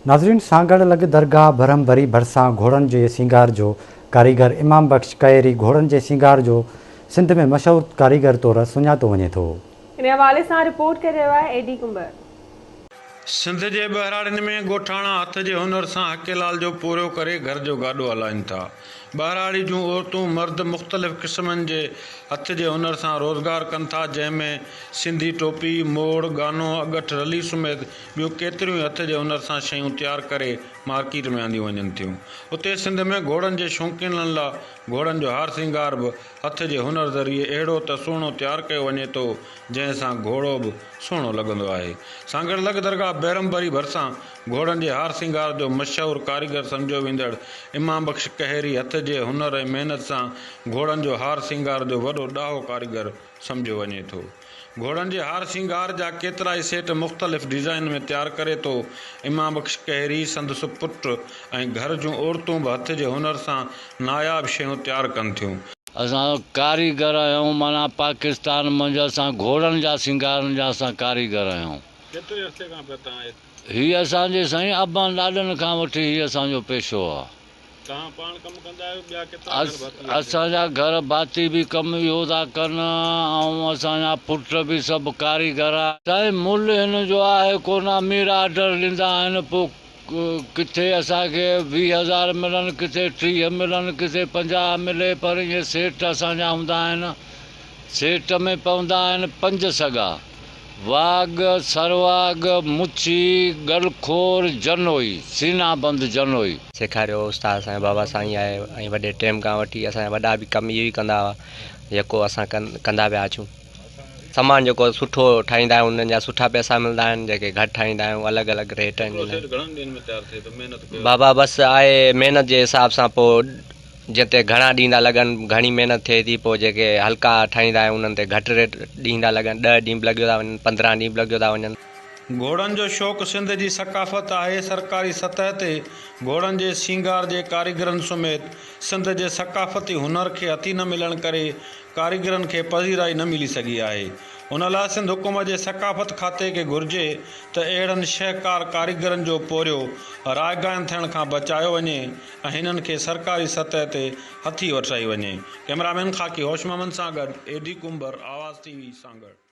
ناظرين سانگهڙ لڳ درگاهه ڀرم ڀري ڀرسان گهوڙن جي سينگار جو ڪاريگر امام بخش ڪهيري گهوڙن جي سينگار جو سنڌ ۾ مشهور ڪاريگر طور سڃاتو وڃي ٿو. ان حوالي سان رپورٽ ڪري رهيو آهي اي ڊي ڪنڀر. سنڌ جي ٻهراڙين ۾ ڳوٺاڻا هٿ جي هنر سان حقي لال جو پورهيو ڪري گهر جو گاڏو هلائين ٿا. ٻهراڙي جون عورتون مرد مختلف قسمن جي هٿ جي هنر سان روزگار ڪن ٿا جنهن ۾ سنڌي ٽوپي، موڙ، ڳانو، اڳٺ، رلي سميت ٻيون ڪيتريون ئي هٿ جي هنر سان شيون تيار ڪري مارڪيٽ ۾ آنديون وڃن ٿيون. اتي سنڌ ۾ گهوڙن جي شوقينن لا گهوڙن جو هار سينگار به هٿ جي هنر ذريعي اهڙو ته سهڻو تيار ڪيو وڃي ٿو، جنهن سان گهوڙو به سهڻو لڳندو آهي. سانگهڙ لڳ درگاهه بيرم بري ڀرسان گهوڙن جي هار سينگار جو مشهور ڪاريگر سمجهيو ويندڙ امام بخش ڪهيري هٿ جي هنر ۽ محنت سان گهوڙن جو هار سينگار جو وڏو ڏاهو ڪاريگر سمجهيو وڃي ٿو. گهوڙن جي هار سينگار جا ڪيترائي سيٽ مختلف ڊيزائن ۾ تيار ڪري ٿو. امام بخش ڪهيري، سندس پٽ ۽ گهر جون عورتون به هٿ جي هنر سان ناياب شيون تيار ڪن ٿيون. اسان ڪاريگر آهيون معنيٰ پاڪستان منجهه اسان گهوڙن جا سينگارن جا اسان ڪاريگر آهيون. ڪيتري عرصي کان پيا توهان هت. هي اسان جي سائين ابن ڏاڏن کان وٺي هي اسان جو پيشو آ. توهان پاڻ ڪم ڪندا آهيو ٻيا ڪيترا گهر ڀاتي آهن؟ اسان جا گهر ڀاتي به ڪم اهو ٿا ڪن ۽ اسان جا پٽ به سڀ ڪاريگر آهن. سائين ملهه هن جو آهي ڪونه امير آرڊر ڏيندا آهن پوء ڪٿي اسان کي 20 هزار ملن ڪٿي 30 ملن ڪٿي 50 ملي پر اهي سيٽ اسان جا هوندا آهن سيٽ ۾ پوندا آهن پنج سڳا. واڳ، سرواڳ، مڇي، ڳلکور، جنوئي، سينا بند جنوئي. سيکاريو استاد اسان جو بابا سائين آهي ۽ وڏي ٽيم کان وٺي اسان جا وڏا به ڪم اهو ئي ڪندا هئا جيڪو اسان ڪندا پيا اچون سامان جيڪو سٺو ٺاهيندا آهيون انهن جا سٺا پئسا ملندا آهن جيڪي گهٽ ٺاهيندا آهيون الڳ الڳ ريٽ آهن بابا بس آهي محنت جي حساب سان پوء جنهن تي گهڻا ڏينهن ٿا لڳن، گهڻي محنت ٿئي ٿي، پوء جيڪي هلڪا ٺاهيندا آهيون انهن تي گهٽ ريٽ ڏينهن ٿا لڳن، ڏهه ڏينهن به لڳيو ٿا وڃن، 15 ڏينهن به لڳيو ٿا وڃن. گهوڙن جو شوق سنڌ جي ثقافت آهي، سرڪاري سطح تي گهوڙن جي سينگار جي ڪاريگرن سميت سنڌ جي ثقافتي هنر کي هٿي نه ملڻ ڪري ڪاريگرن کي پذيرائي نه ملي سگهي آهي، ان لاء سنڌ حڪومت جي ثقافت کاتي کي گهرجي ته اهڙن شهڪار ڪاريگرن جو پورهيو رائگان ٿيڻ کان بچايو وڃي ۽ هنن کي سرڪاري سطح تي هٿي وٺرائي وڃي. ڪئميرا مين خاڪي هوش محمد سان گڏ اي ڊي ڪنڀر، آواز ٽي وي، سانگهڙ.